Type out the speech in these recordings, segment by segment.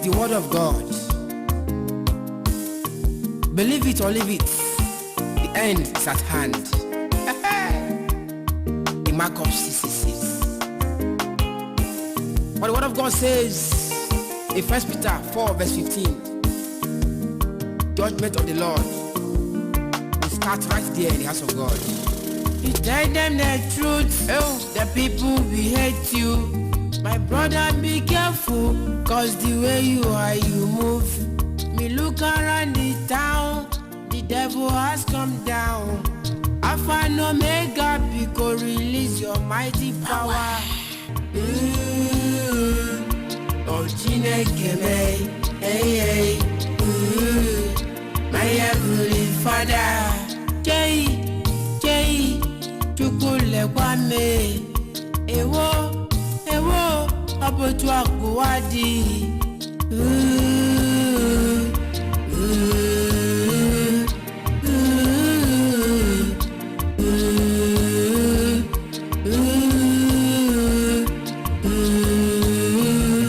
the word of God. Believe it or leave it, the end is at hand. The mark of 666. But the word of God says in 1 Peter 4 verse 15, judgment of the Lord will start right there in the house of God. You tell them the truth, oh, the people will hate you. My brother, be careful, cause the way you are, you move. Me look around the town, the devil has come down. Alpha and Omega, because release your mighty power. Ooh, oh Chineke me, hey, hey, ooh, my heavenly Father. Jai, Jai, Chukwu lekwa me. Ewo, ewo, ọ bụ otu a ka ụwa dị. Ooh, ooh, ooh, ooh, ooh, ooh, ooh, ooh, ooh, ooh.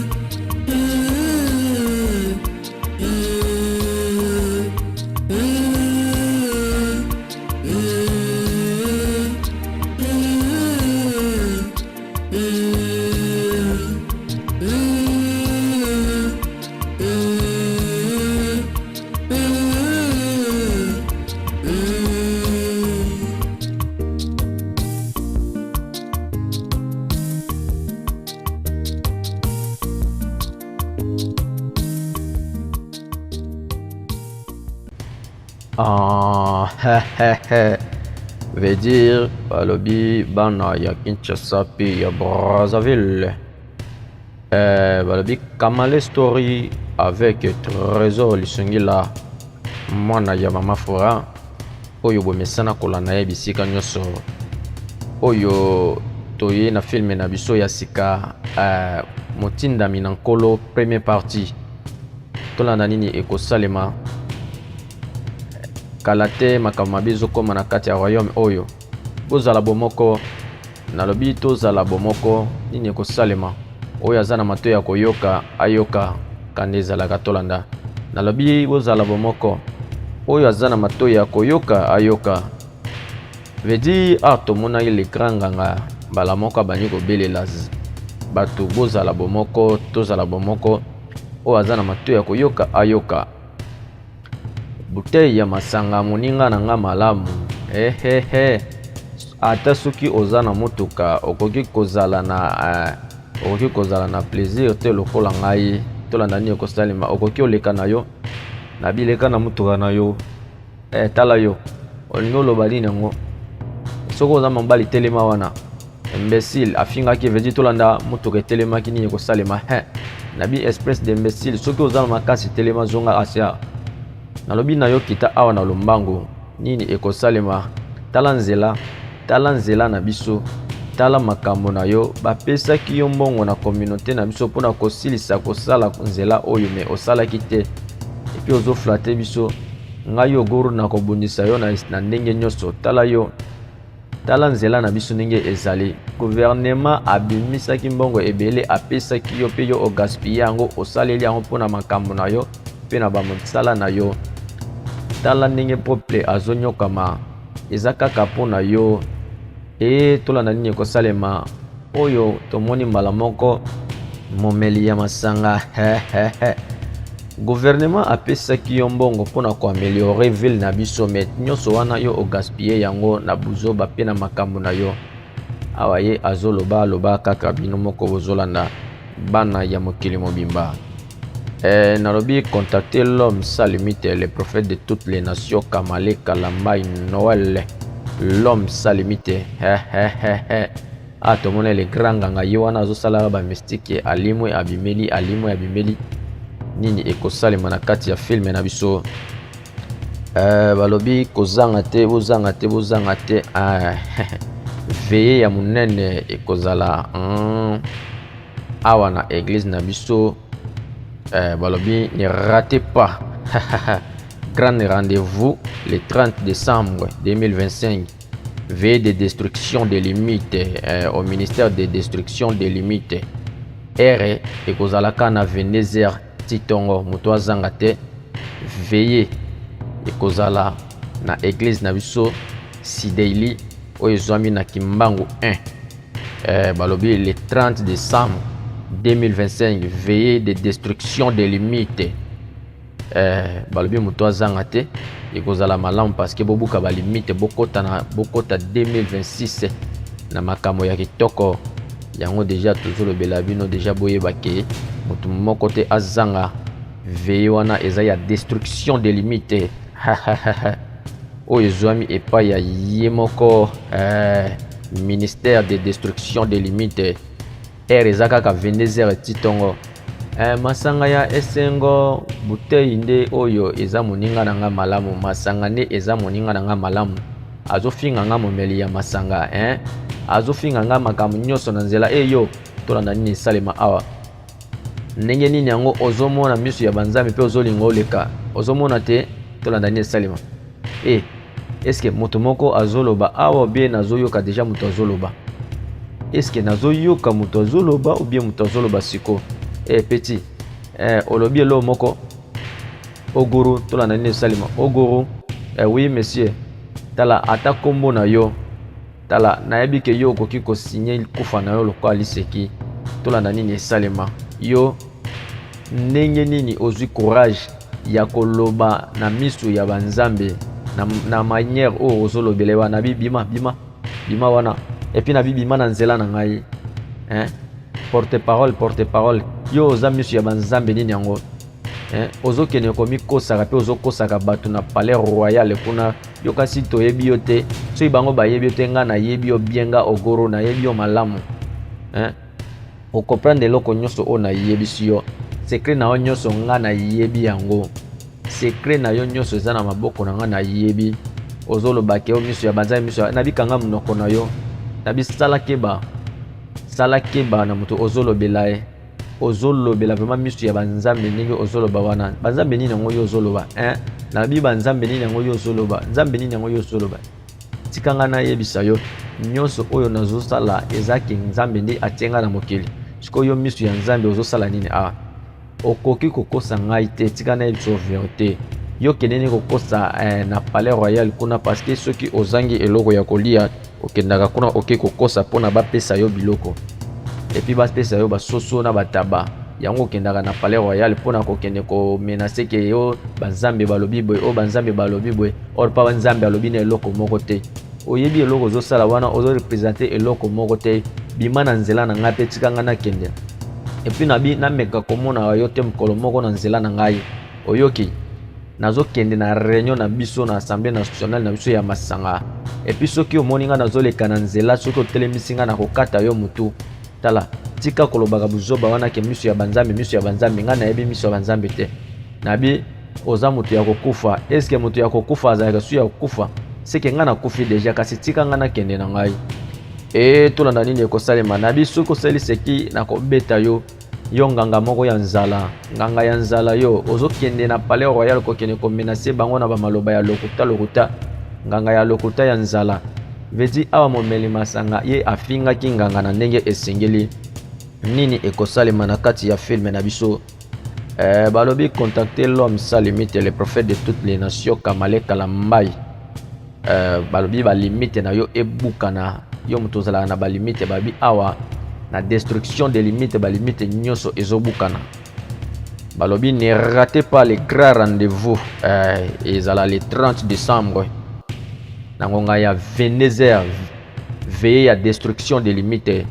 Ah, veut dire balobi bana ya Kinshasa mpe ya Brazzaville. Eh, balobi Kamale Story avec Trésor Lisungila mwana ya mama Fora oyo bomesana kolanda ye bisika nyonso oyo toye na filme na biso ya sika eh, motindami na nkolo premier partie tolanda nini ekosalema kala te makambo mabe ezokoma na kati ya royaume oyo bozala bomoko nalobi tozala bomoko nini ekosalema oyo aza na matoi ya koyoka ayoka kanda ezalaka tolanda nalobi bozala bomoko oyo aza na matoi ya koyoka ayoka veut dire ah tomonaki le grand nganga mbala moko abandi kobelela bato bozala bomoko tozala bomoko oyo aza na matoi ya koyoka ayoka bouteille ya masanga moninga na nga malamu ehehe ata soki oza na motuka okoki kozala na uh, okoki kozala na plaisir te lokola ngai tolanda nini ekosalema okoki oleka na yo na bileka na motuka na yo eh, tala yo olingi oloba nini yango soki oza mobali telema wana imbecile afingaki vedi tolanda motuka etelemaki nini ekosalema he nabi express d'imbecile soki oza na makasi telema zonga asia nalobi na yo kita awa na lombangu nini ekosalema tala nzela tala nzela na biso tala makambo na yo bapesaki yo mbongo na communauté na biso mpona kosilisa kosala nzela oyo me osalaki te epuis ozoflate biso ngai ogoro nakobundisa yo na, na ndenge nyonso tala yo tala nzela na biso ndenge ezali guvernema abimisaki mbongo ebele apesaki yo mpe yo ogaspille yango osaleli yango mpo na makambo na yo mpe na bamosala na yo tala ndenge peuple azonyokama eza kaka mpo na yo ee tolanda nini ekosalema oyo tomoni mbala moko momeli ya masanga gouvernement apesaki yo mbongo mpo na koameliore ville na biso me nyonso wana yo ogaspille yango na buzoba mpe na makambo na yo awa ye azoloba aloba kaka bino moko bozolanda bana ya mokili mobimba eh, nalobi contacter l'homme sans limite le prophète de toutes les nations kamale kalambay noël l'homme sans limite ah tomona le grand nganga ye wana azosalaka bamystike alimwe abimeli alimwe abimeli nini ekosalema na kati ya filme na biso eh, balobi kozanga te bozanga te bozanga te ah, veye ya monene ekozala mm, awa na eglise na biso eh, balobi ne ratez pas grand rendez-vous le 30 décembre 2025 veillée de destruction des limites eh, au ministère de destruction des limites ere ekozalaka na 22h ti tongo, moto azanga te. Veillée ekozala na église na biso Sideili oyo ezwami na Kimbangu 1. Balobi le 30 décembre 2025, veillée de destruction des limites. Balobi moto azanga te, ekozala malamu parce que bobuka balimite, bokota na bokota 2026 na makambo ya kitoko. Yango deja tozolobela bino deja, boyeba ke moto moko te azanga veillée wana, eza ya destruction de limite oyo ezwami epai ya ye moko ministère de destruction de limite. Heure eza kaka 22 heures ti ntongo. Masanga ya esengo, bouteille nde oyo eza moninga na nga malamu. Masanga nde eza moninga na nga malamu. Azofinga nga momeli ya masanga, eh? Azofinga nga makambo nyonso na nzela eyo. Tolanda nini esalema awa. Ndenge nini yango ozomona miso ya banzambe mpe ozolinga oleka, ozomona te? Tolanda nini esalema. E, eske moto moko azoloba awa obie nazoyoka deja moto azoloba? Eske nazoyoka moto azoloba obie moto azoloba siko? E, petit, olobi eloko moko, oguru. Tolanda nini esalema. Oguru. Oui monsieur, tala ata nkombo na yo. Tala, nayebi ke yo okoki kosinye kufa na yo lokola liseki. Tolanda nini esalema. Yo ndenge nini ozwi courage ya koloba na miso ya banzambe na manière oyo ozolobela wana? Bi bima, bima, bima wana. Et puis nabi bima na nzela na ngai, hein? Porte parole, porte parole, yo oza miso ya banzambe nini yango, hein? Ozokende komikosaka mpe ozokosaka bato na palais royal kuna. Yo kasi toyebi yo te. Soki bango bayebi yo te, ngai nayebi yo bien. Nga ogoro, nayebi yo malamu, hein? Okomprendre eloko nyonso oyo nayebisi yo. Secret na yo nyonso, nga nayebi yango. Secret na yo nyonso eza na maboko na nga, nayebi. Ozoloba ke o miso ya banzambe, miso nabikanga monoko na yo. Nabisala keba, sala keba na moto ozolobela ye. Ozolobela vraiment miso ya banzambe. Ndenge ozoloba wana, banzambe nini yango yo ozoloba, hein? Nabi banzambe nini yango yo ozoloba? Nzambe nini yango yo ozoloba? Tika ngai nayebisa yo, nyonso oyo nazosala ezaki Nzambe nde atie ngai na mokili. Sikoyo yo miso ya Nzambe ozosala nini awa? Okoki kokosa ngai te. Tika nayebisa yo vérité. Yo kende nini kokosa na palais royal kuna, parce que soki ozangi eloko ya kolia, okendaka kuna, oke kokosa mpona bapesa yo biloko, et puis bapesa yo basoso na bataba. Yango okendaka na palais royal mpona kokende komenacer ke yo banzambe balobi boye, oyo banzambe balobi boye. Or pa banzambe alobi na eloko moko te. Oyebi eloko ozosala wana, ozoreprésenter eloko moko te. Bima na nzela na ngai mpe tika ngai nakende. Et puis nabi nameka komona yo te mokolo moko na nzela na ngai. Oyoki? Nazokende na réunion na biso na assemblée nationale na biso ya masanga. Et puis soki omoni ngai nazoleka na nzela, soki otelemisi ngai, nakokata yo motu. Tala, tika kolobaka buzoba wana ke miso ya banzambe, miso ya banzambe. Ngai nayebi miso ya banzambe te. Nabi oza moto ya kokufa. Eske moto ya kokufa azalaka su ya kokufa? Seke ngai nakufi deja. Kasi tika ngai nakende na ngai. E, tolanda nini ekosalema. Nabi soki osali seki, nakobeta yo. Yo nganga moko ya nzala, nganga ya nzala. Yo ozokende na palais royal kokende komenacer bango na bamaloba ya lokuta lokuta, nganga ya lokuta ya nzala. Vedi awa momeli masanga ye afingaki nganga na ndenge esengeli. Nini ekosalema na kati ya film na biso? Balobi contacter l'homme sans limite, le prophète de toutes les nations, Kamale Kalambai. Balobi balimite na yo ebukana. Yo moto ozalaka na balimite, babi awa na destruction de limite, balimite nyonso ezobukana. Balobi ne ratez pas le grand rendez-vous. Ezala le 30 décembre na ngonga ya 22 heures, veillée ya destruction de limite.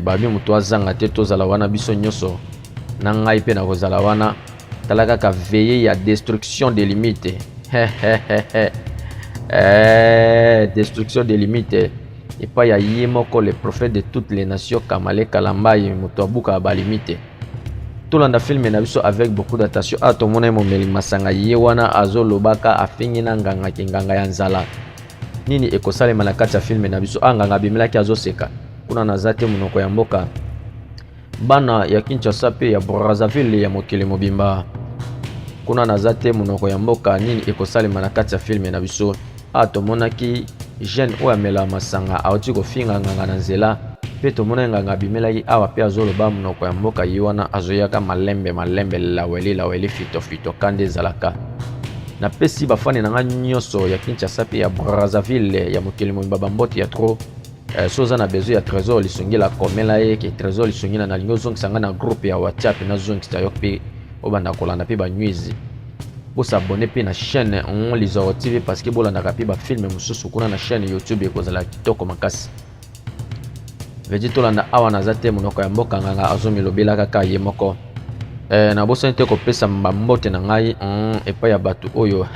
Babi moto azanga te, tozala wana biso nyonso. Na ngai mpe nakozala wana. Tala kaka, veillée ya destruction de limite, destruction de limite epai ya ye moko le prophète de toutes les nations, Kamale Kalambai, moto abukaka balimite. Tolanda film na biso avec beaucoup d'attention. Awa tomona ye momeli masanga ye wana azolobaka, afingi na nganga ke nganga ya nzala. Nini ekosalema na kati ya film na biso? A, nganga abimelaki, azoseka kuna. Naza te monoko ya mboka, bana ya Kinshasa mpe ya Brazzaville, ya mokili mobimba kuna. Naza te monoko ya mboka. Nini ekosalema na kati ya film na biso? A, tomonaki jeune oyo amela masanga awuti kofinga nganga na nzela. Mpe tomonaki nganga abimelaki awa mpe azoloba monoko ya mboka ye wana azoyaka malembe malembe laweli laweli fito fito kanda ezalaka. Napesi bafani na ngai nyonso ya Kinshasa mpe ya Brazzaville ya mokili mobimba bambote ya trop. So oza na besoin ya Trésor Lisungila, komela ye ke Trésor Lisungila nalingi ozongisa ngai na groupe ya WhatsApp, nazongisa yo mpe obanda kolanda mpe banywizi. Bosabone mpe na chaîne Lizoro TV parce que bolandaka mpe bafilme mosusu kuna na chaîne YouTube, ekozala kitoko makasi. Vedi tolanda awa naza te monoko ya mboka nganga azomilobela kaka ye moko. Nabosani te kopesa bambote na ngai epai ya bato oyo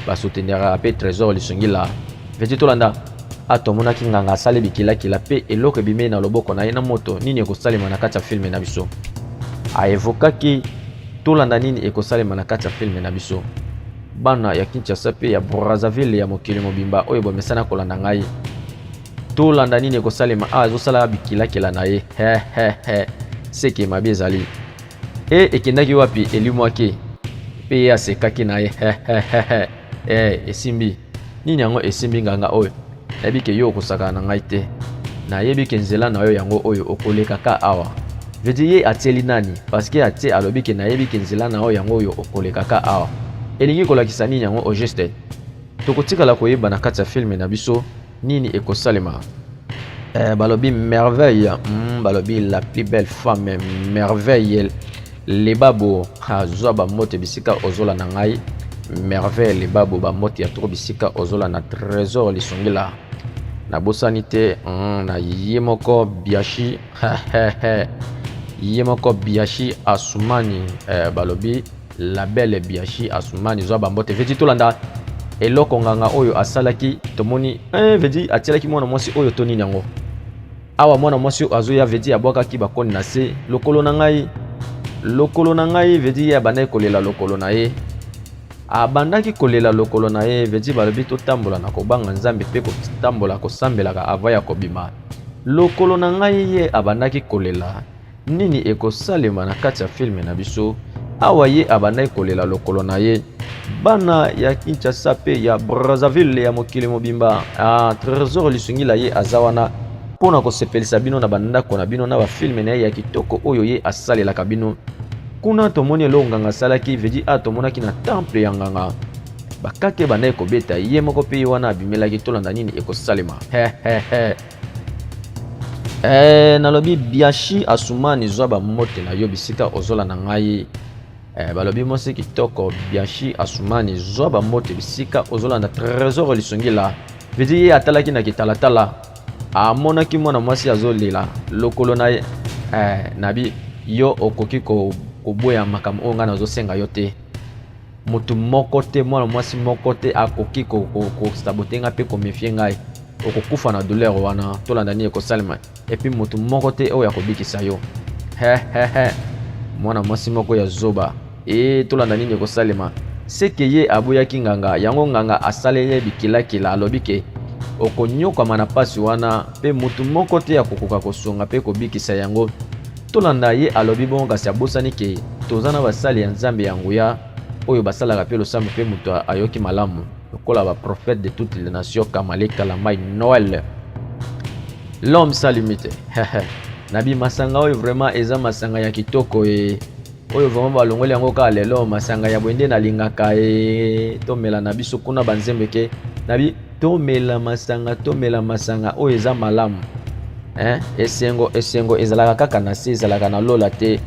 basouteniraka mpe Trésor Lisungila. Vedi tolanda atomonaki nganga asali bikilakila mpe eloko ebimeli na loboko na ye na moto. Nini ekosalema na kati ya filme na biso? Aevokaki tolanda nini ekosalema na kati ya filme na biso. Bana ya Kinshasa mpe ya Brazzaville ya mokili mobimba oyo bomesana kolanda ngai, tolanda nini ekosalema. Awa azosala bikilakila na ye hehehe, seke mabe ezali e ekendaki wapi, elimwaki mpe ye asekaki na ye hehehe. Esimbi nini yango? Esimbi nganga oyo, nayebi ke yo okosakana na ngai te, nayebi ke nzela na yo yango oyo okoleka ka awa. Vedi ye atieli nani? Parce que atie alobi ke nayebi ke nzela na yo yango oyo okoleka ka awa. Elingi kolakisa nini yango au juste? Tokotikala koyeba na kati ya filme na biso nini ekosalema. Balobi merveille, balobi la plus belle femme merveille lebabo, azwa bambote bisika ozolanda ngai. Merveille lebabo, bambote ya trop bisika ozolanda Trésor Lisungila. Nabosani te na ye moko Biashi ye moko Biashi Asumani, balobi la belle Biashi Asumani, zwa bambote. Vedi tolanda eloko nganga oyo asalaki, tomoni vedi atielaki mwana mwasi oyo to nini yango awa. Mwana mwasi oyo azoya, vedi abwakaki bakoni na se, lokolo na ngai, lokolo na ngai. Vedi ye abandaki kolela lokolo na ye, abandaki kolela lokolo na ye. Vedi balobi totambola na kobanga Nzambe mpe kotambola kosambelaka ava ya kobima. Lokolo na ngai, ye abandaki kolela. Nini ekosalema na kati ya filme na biso? Awa ye abandaki kolela lokolo na ye. Bana ya Kinshasa mpe ya Brazzaville ya mokili mobimba, Trésor Lisungila ye aza wana mpona kosepelisa bino na bandako na bino na bafilme na ye ya kitoko oyo ye asalelaka bino. Kuna tomoni eloko nganga asalaki. Vedi a tomonaki na temple ya nganga bakake bandaki kobeta ye moko mpe ye wana abimelaki. Tolanda nini ekosalema. Hehehe. Nalobi Biashi Asumani, zwa bamote na yo bisika ozolanda ngai. Balobi mwasi kitoko Biashi Asumani, zwa bamote bisika ozolanda Trésor Lisungila. Vidi ye atalaki na kitalatala, amonaki mwana mwasi azolela lokolo na ye. Nabi yo okoki koboya makambo oyo ngai nazosenga yo te. Motu moko te, mwana mwasi moko te akoki kosabote ngai mpe komefie ngai. Okokufa na douleur wana. Tolanda nini ekosalema. Epuis motu moko te oyo akobikisa yo. Hehehe, mwana mwasi moko ya zoba. Tolanda nini ekosalema. Seke ye aboyaki nganga yango, nganga asaleli ye bikilakila, alobi ke okonyokama na pasi wana mpe motu moko te akokoka kosunga mpe kobikisa yango. Tolanda ye alobi bongo, kasi abosani ke toza na basali ya Nzambe ya nguya oyo basalaka mpe losambo mpe moto ayoki malamu, lokola baprophète de toutes les nations Kamale Kalamai Noël, l'homme sans limite. Nabi masanga oyo vraiment eza masanga ya kitoko e oyo vraiment balongoli yango kaka lelo. Masanga ya boye nde nalingaka e tomela na biso kuna banzembe ke nabi tomela masanga, tomela masanga oyo eza malamu. Esengo esengo ezalaka kaka na se, ezalaka na lola te.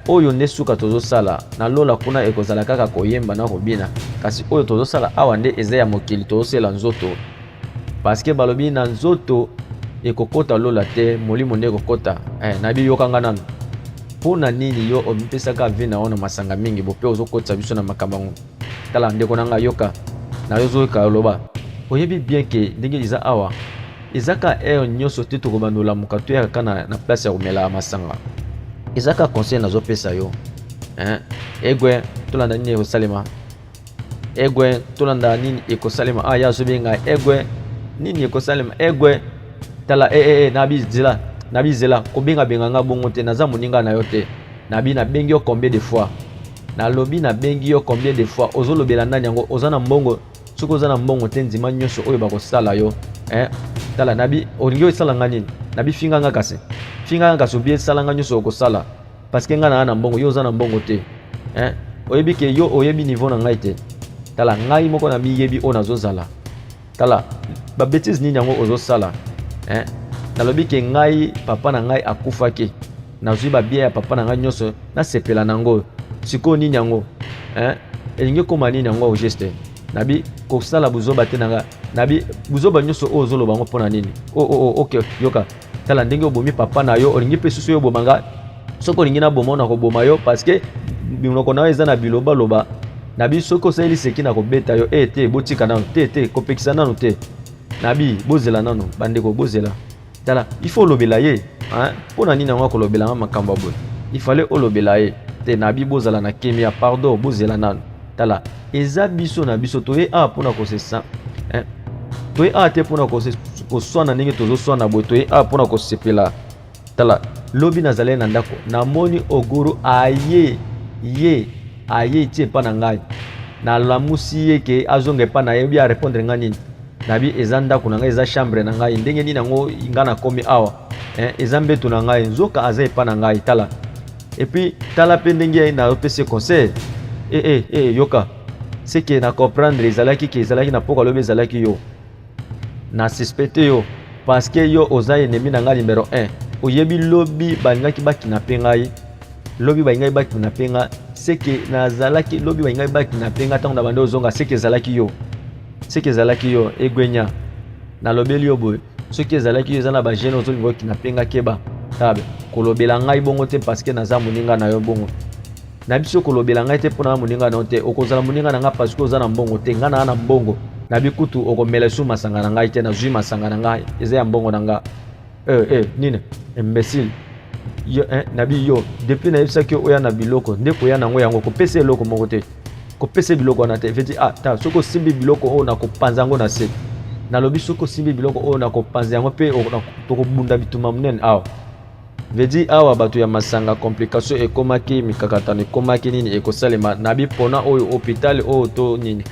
Oyo nde suka tozosala na lola, kuna ekozala kaka koyemba na kobina, kasi oyo tozosala awa nde eza ya mokili, tozosela nzoto parce que balobi na nzoto ekokota lola te, molimo nde ekokota. Nabi yokanga nanu, mpona nini yo omipesaka vie na yo na masanga mingi bo mpe ozokotisa biso na makambo yango? Tala ndeko na ngai, yoka na yo, ozoyoka oloba, oyebi bien ke ndenge eza awa eza ka heure nyonso te tokobanda olamuka toyaka kaka na place ya komela masanga. Eza ka conseil nazopesa yo. Egwe tolanda nini ekosalema. Egwe tolanda nini ekosalema. Ya azobenga egwe, nini ekosalema egwe? Tala nabi zela, nabi zela, kobengabenga nga bongo te, naza moninga na yo te. Nabi nabengi yo combien de fois? Nalobi nabengi yo combien de fois? Ozolobela nani yango? Oza na mbongo? Soki oza na mbongo te, ndima nyonso oyo bakosala yo. Tala nabi olingi osala nga nini? Nabi finga nga kasi. Finga nga kasi obie sala nga nyonso okosala. Parce que nga na na mbongo, yo oza na mbongo te. Hein? Oyebi ke yo oyebi niveau na ngai te. Tala ngai moko na miyebi oyo nazozala. Tala ba bêtises nini yango ozosala. Hein? Nalobi ke ngai papa na ngai akufaki. Nazwi ba bien ya papa na ngai nyonso nasepela nango. Sikoyo nini yango? Hein? Elingi ekoma nini yango au juste? Nabi kosala buzoba te na nga. Nabi buzoba nyonso oyo ozoloba yango mpo na nini? Oh, oh, oh, ok, yoka. Tala ndenge obomi papa na yo, olingi mpe susu yo oboma nga. Soki olingi naboma yo, nakoboma yo parce que minoko na yo eza na bilobaloba. Nabi soki osali liseki nakobeta yo. Eh te, botika nanu. Te te, kopekisa nanu te. Nabi bozela nanu, bandeko bozela. Tala, il faut olobela ye. Hein? Mpo na nini yango akolobela nga makambo ya boye? Il fallait olobela ye. Te nabi bozala na kimia, pardon, bozela nanu. Tala, eza biso na biso toye awa mpona kosesa hein? Toye awa te mpona koswana ndenge tozoswana boye, toye awa mpona kosepela. Tala, lobi nazalaki na ndako, namoni Oguru aye ye aye ti epa na ngai. Nalamusi ye ke azonga epa na ye, obi a répondre ngai nini? Nabi eza ndako na ngai, eza chambre na ngai, ndenge nini yango ngai nakomi awa? Eh, eza mbeto na ngai, nzoka aza epa na ngai. Tala, et puis tala mpe ndenge napesi ye conseil. Eh, eh, eh, yoka, c'est que na comprendre ezalaki ke ezalaki na poko alobi ezalaki yo. Na suspecte yo parce que yo oza ennemi na ngai numero 1. Oyebi lobi balingaki bakidnappe ngai, lobi balingaki bakidnappe ngai, c'est que nazalaki lobi balingaki bakidnappe ngai ntango na bandi ozonga, c'est que ezalaki yo, c'est que ezalaki yo egwenya. Nalobeli yo boye, soki ezalaki yo eza na ba jeune ozolinga okidnappe ngai, keba tabe kolobela ngai bongo te parce que naza moninga na yo bongo. Na biso kolobela ngai te mpona moninga na yo te, okozala moninga na ngai parce que oza na mbongo te, ngai na na mbongo. Na bikutu okomela esu masanga na ngai te, nazwi masanga na ngai eza ya mbongo na ngai. Eh, eh, nini imbécile yo, eh, nabi yo depuis nayebisaki yo oya na biloko nde koya nango yango kopesa eloko moko te, kopesa biloko wana te. Veti ah ta soki osimbi biloko oyo nakopanza yango na se. Nalobi soki osimbi biloko oyo nakopanza yango mpe tokobunda bituma monene awa. Vedi awa bato ya masanga complication ekomaki, mikakatano ekomaki, nini ekosalema nabi pona oyo hôpital oyo to nini.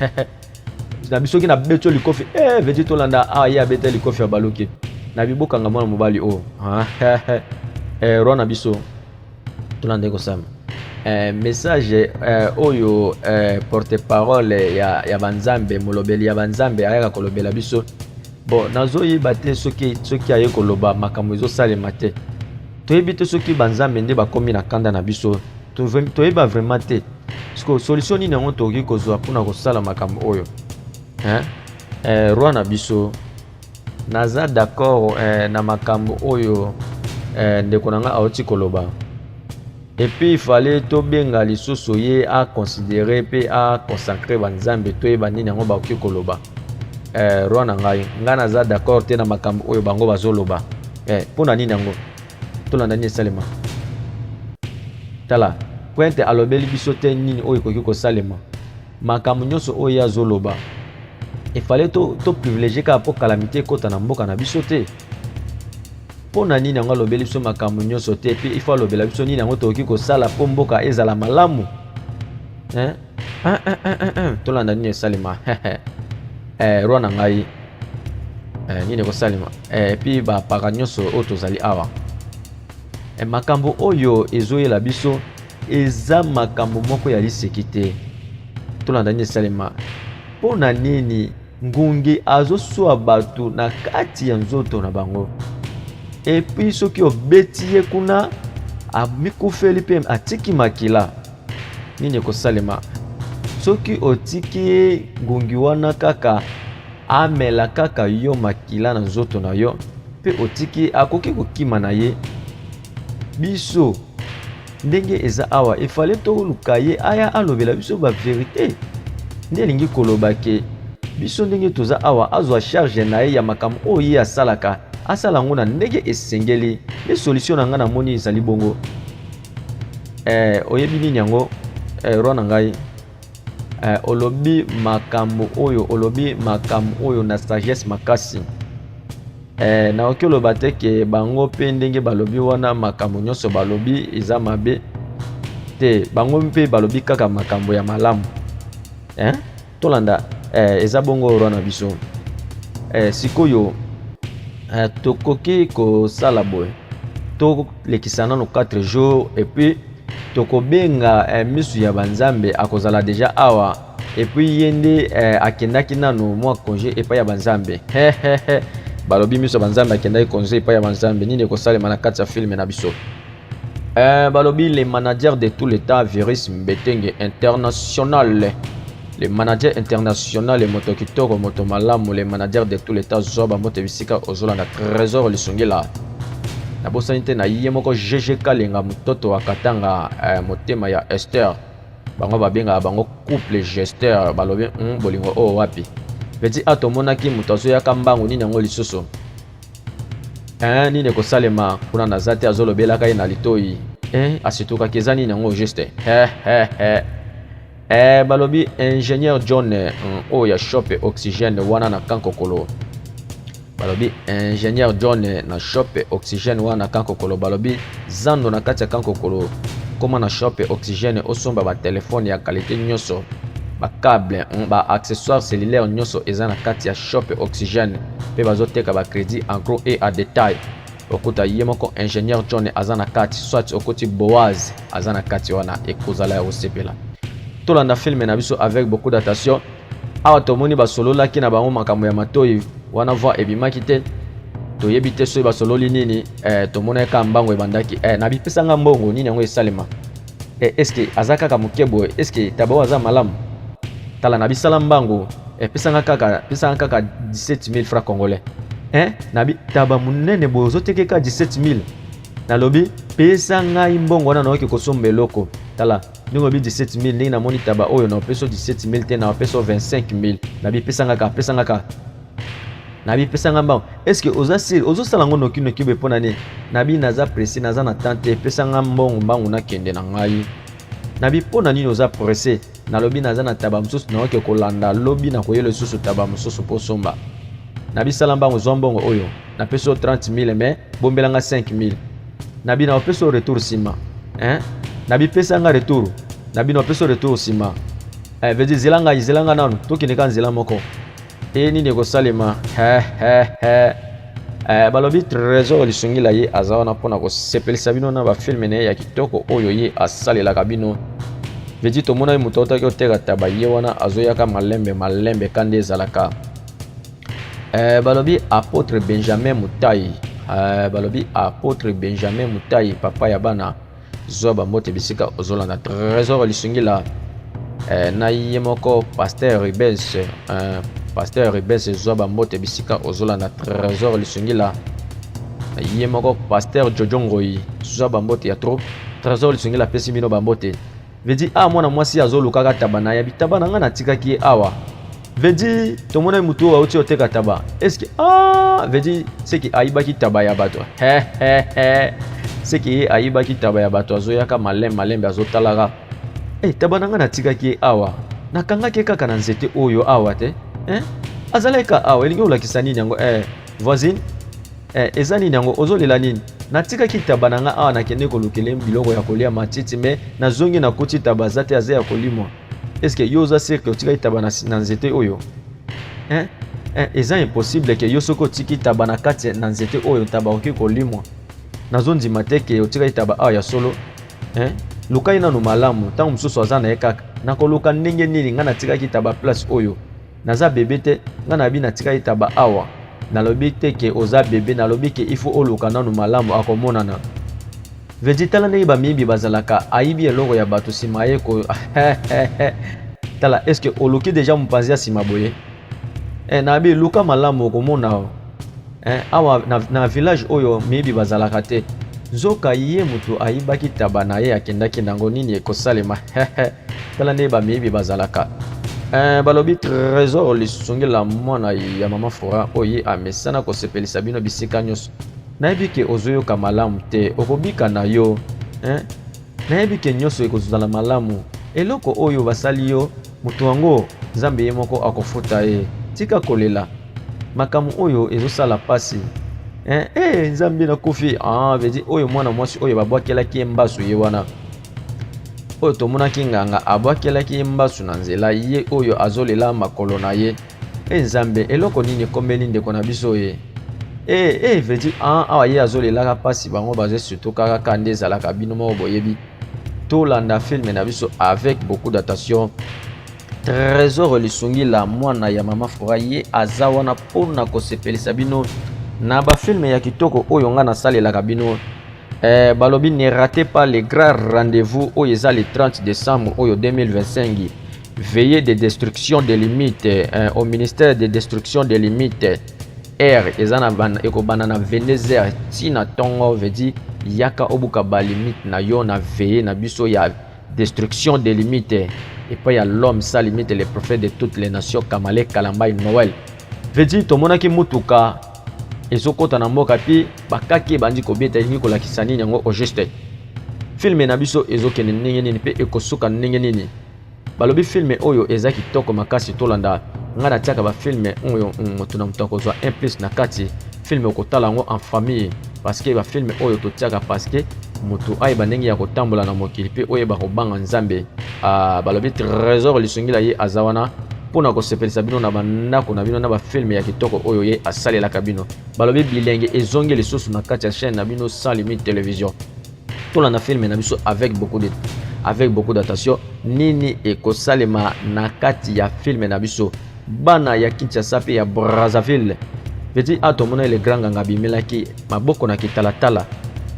Nabi soki nabeti yo likofi eh, vedi tolanda awa ye abeta likofi ya baluki. Nabi bokanga mwana mobali oyo. Eh, roi na biso tolanda ekosalema. Eh, message eh, oyo eh, porte parole ya, ya banzambe, molobeli ya banzambe ayaka kolobela biso. Bon, nazoyeba te soki soki aye koloba makambo ezosalema te. Toyebi te soki banzambe nde bakomi na kanda na biso. Toyeba vraiment te. Siko solution nini yango tokoki kozwa mpona kosala makambo oyo? Hein? Eh, roi na biso naza d'accord eh, na makambo oyo eh, ndeko na ngai auti koloba. Et puis il fallait tobenga lisusu ye a considérer pe a consacrer banzambe, toyeba nini yango bakoki koloba. Eh, roi na ngai, ngai naza d'accord te na makambo oyo bango bazoloba. Eh, mpo na nini yango? Tolanda nini esalema. Tala, Pointe alobeli biso te nini oyo ekoki kosalema. Makambo nyonso oyo ye azoloba, efale to, to privilégier kaka mpo calamité ekota na mboka na biso te. Mpo na nini yango alobeli biso makambo nyonso te? Mpe ifo alobela biso nini yango tokoki kosala mpo mboka ezala malamu. Hein? Tolanda nini esalema. Eh, roi na ngai eh, nini ekosalema eh, epi bapaka nyonso oyo tozali awa eh, makambo oyo ezoyela biso eza makambo moko ya liseki te. Tolanda nini esalema. Mpo na nini ngungi azoswa bato na kati ya nzoto na bango? Epuis soki obeti ye kuna amikufeli mpe atiki makila, nini ekosalema? Soki otiki ye ngungi wana kaka amela kaka yo makila na nzoto na yo mpe otiki ye, akoki kokima na ye. Biso ndenge eza awa efale toluka ye aya alobela biso ba verite. Nde elingi koloba ke biso ndenge toza awa azwa charge na ye ya makambo oyo ye asalaka, asala yango na ndenge esengeli. Nde solution na ngai namoni ezali bongo. Eh, oyebi nini yango eh, roi na ngai eh, olobi makambo oyo, olobi makambo oyo na sagesse makasi. Eh, nakoki oloba te ke bango mpe ndenge balobi wana makambo nyonso balobi eza mabe te, bango mpe balobi kaka makambo ya malamu eh? Tolanda eh, eza bongo roi na biso eh, sikoyo. Tokoki kosala boye, tolekisa nano 4 jours et puis tokobenga misu ya banzambe, akozala deja awa. Et puis ye nde akendaki nano mwa congé epai ya banzambe. Balobi miso ya banzambe akendaki congé epai ya banzambe. Nini ekosalema na kati ya film na biso? Balobi le manager de tout l'état, Virus Mbetenge international, le manager international, moto kitoko, moto malamu, le manager de tout l'état. Zwa bambote bisika ozolanda Trésor Lisungila. Nabosani te na ye moko GG Kalenga, mototo wa Katanga, motema ya Esther. Bango babengaka bango couple gesteur. Balobi bolingo oyo wapi? Petit a tomonaki moto azoyaka mbangu. Nini yango lisusu? Nini ekosalema kuna? Naza te, azolobelaka ye na litoi. Asitukaki, eza nini yango juste? Balobi ingénieur John, oyo ya shop Oxygène wana na Kankokolo. Balobi ingénieur John na shop Oxygène wana na Kankokolo. Balobi zando na kati ya Kankokolo, koma na shop Oxygène, osomba batelefone ya qualité nyonso, bacâble, baaccessoire cellulaire nyonso eza na kati ya shop Oxygène. Mpe bazoteka bacrédit en gros et à détail. Okuta ye moko ingénieur John aza na kati, soit okoti Boaz aza na kati wana. Ekozala ya kosepela. Tolanda film na biso avec beaucoup d'attention. Awa tomoni basololaki na bango makambo ya matoi wana, voix ebimaki te, toyebi te soki basololi nini. Tomonaki kaka mbango ebandaki na bipesanga mbongo. Nini yango esalema? Eske aza kaka moke boye? Eske taba oyo aza malamu? Tala, na bisala mbango, pesanga kaka, pesanga kaka 17 000 francs congolais. Nabi taba monene boye, ozoteke kaka 17 000? Nalobi pesa ngai mbongo wana, naoki kosomba eloko. Tala ndenge obi 17 000, ndenge namoni taba oyo, na opesa 17 000 te, na opesa 25 000. Nabi pesanga kaka, pesanga kaka. Nabi pesanga mbango. Est-ce oza sûr? Ozosala yango noki noki boye mpo na nini? Nabi naza pressé, naza na temps te, pesanga mbongo mbangu, nakende na ngai. Nabi mpo na nini oza pressé? Nalobi naza na taba mosusu, naoke kolanda lobi, nakoyela lisusu taba mosusu mpo somba. Nabi sala mbango, zwa mbongo oyo, napesi yo 30 000, mais bombelanga 5 000. Nabi na opesa yo retour nsima, hein? Nabi pesanga retour. Nabi na opesa yo retour nsima. Veut dire zela ngai, zela ngai nanu, tokende kaka nzela moko. E nini ekosalema? Balobi Trésor Lisungila ye aza wana mpona kosepelisa bino na bafilm na ye ya kitoko oyo ye asalelaka bino. Vedi tomonaki moto autaki oteka taba, ye wana azoyaka malembe malembe ka nde ezalaka. Balobi apôtre Benjamin Mutai, balobi apôtre Benjamin Mutai, papa ya bana, zwa bambote bisika ozolanda Trésor Lisungila. Na ye moko pasteur Rubens, pasteur Rubens, zwa bambote bisika ozolanda Trésor Lisungila. Na ye moko pasteur Jojo Ngoi, zwa bambote ya trop. Trésor Lisungila apesi bino bambote. Vedi a mwana mwasi azolukaka taba na ye, bitaba na ngai natikaki ye awa. Vedi tomonaki motu oyo auti oteka taba. Eske ah, vedi seki ayibaki taba ya bato. Seki ye ayibaki taba ya bato, azoyaka malembe malembe, azotalaka. Hey, taba na ngai natikaki ye awa, nakangaki ye kaka na nzete oyo awa te, eh? Azalaki ka awa. Elingi olakisa nini yango? Voisine, eza nini yango? Ozolela nini? Natikaki taba na ngai awa, nakende kolukela biloko ya kolia, matiti, mais nazongi, nakuti taba aza te, aza ya kolimwa. Est-ce yo oza sûr que otikaki taba na nzete oyo, hein? Eza impossible que yo soki otiki taba na kati na nzete oyo, taba okoki kolimwa. Nazondima te que otikaki taba awa ya solo, hein? Luka ye nanu malamu, ntango mosusu aza na ye kaka. Nakoluka ndenge nini? Ngai natikaki taba place oyo, naza bebe te. Ngai nabi natikaki taba awa. Nalobi te que oza bebe, nalobi que il faut oluka nanu malamu, akomonana. Vedi tala ndenge bamiyibi bazalaka, ayibi eloko ya bato, nsima ye ko tala. Est ce que oluki deja mopanzi ya nsima boye? Nabi luka malamu, okomona. Awa na village oyo miyibi bazalaka te. Nzoka ye moto ayibaki taba na ye, akendaki nango. Nini ekosalema? Tala ndenge bamiyibi bazalaka. Balobi Trésor Lisungila, mwana ya mama Fora, oyo ye amesana kosepelisa bino bisika nyonso. Nayebi que ozoyoka malamu te, okobika na yo, eh? Nayebi que nyonso ekozala malamu. Eloko oyo basali yo, moto yango Nzambe ye moko akofuta ye. Tika kolela, makambo oyo ezosala pasi, eh? Nzambe, nakufi. Ah, vedi oyo mwana mwasi oyo babwakelaki ye mbasu, ye wana oyo tomonaki nganga abwakelaki ye mbasu na nzela, ye oyo azolela makolo na ye. E Nzambe, eloko nini ekomeli ndeko na biso ye? Eh, eh, veut dire ah, awa ye azolelaka mpasi, bango baza surtout kaka ka nde ezalaka. Bino moko boyebi, tolanda film na biso avec beaucoup d'attention. Trésor Lisungila, mwana ya mama Fora, ye aza wana mpona kosepelisa bino na bafilm ya kitoko oyo nga nasalelaka bino. Balobi ne ratez pas le grand rendez-vous oyo eza le 30 décembre oyo 2025, veillée de destruction des limites au ministère de destruction des limites. Heure eza na ekobanda na 22 heures ntina ntongo. Veut dire yaka obuka balimite na yo na veillée na biso ya destruction des limites epai ya l'homme sans limite, le prophète de toutes les nations, Kamale Kalambai Noël. Veut dire tomonaki mutuka ezokɔta na mboka mpe bakaki ebandi kobeta. Elingi kolakisa nini yango au juste? Film na biso ezokende ndenge nini mpe ekosuka ndenge nini? Balobi film oyo eza kitoko makasi. Tolanda, ngai natiaka bafilm oyo moto na moto akozwa un plus na kati. Film okotala yango en famille, parce que bafilm oyo totiaka parce que moto ayeba ndenge ya kotambola na mokili mpe oyeba kobanga Nzambe. Balobi Trésor Lisungila, ye aza wana mpona kosepelisa bino na bandako na bino na bafilm ya kitoko oyo ye asalelaka bino. Balobi bilenge ezongi lisusu na kati ya chaîne na bino Sans Limite Télévision. Tolanda film na biso avec beaucoup d'attention. Nini ekosalema na kati ya film na biso, bana ya Kinshasa mpe ya Brazzaville? Petit a tomona le grand nganga abimelaki maboko na kitalatala.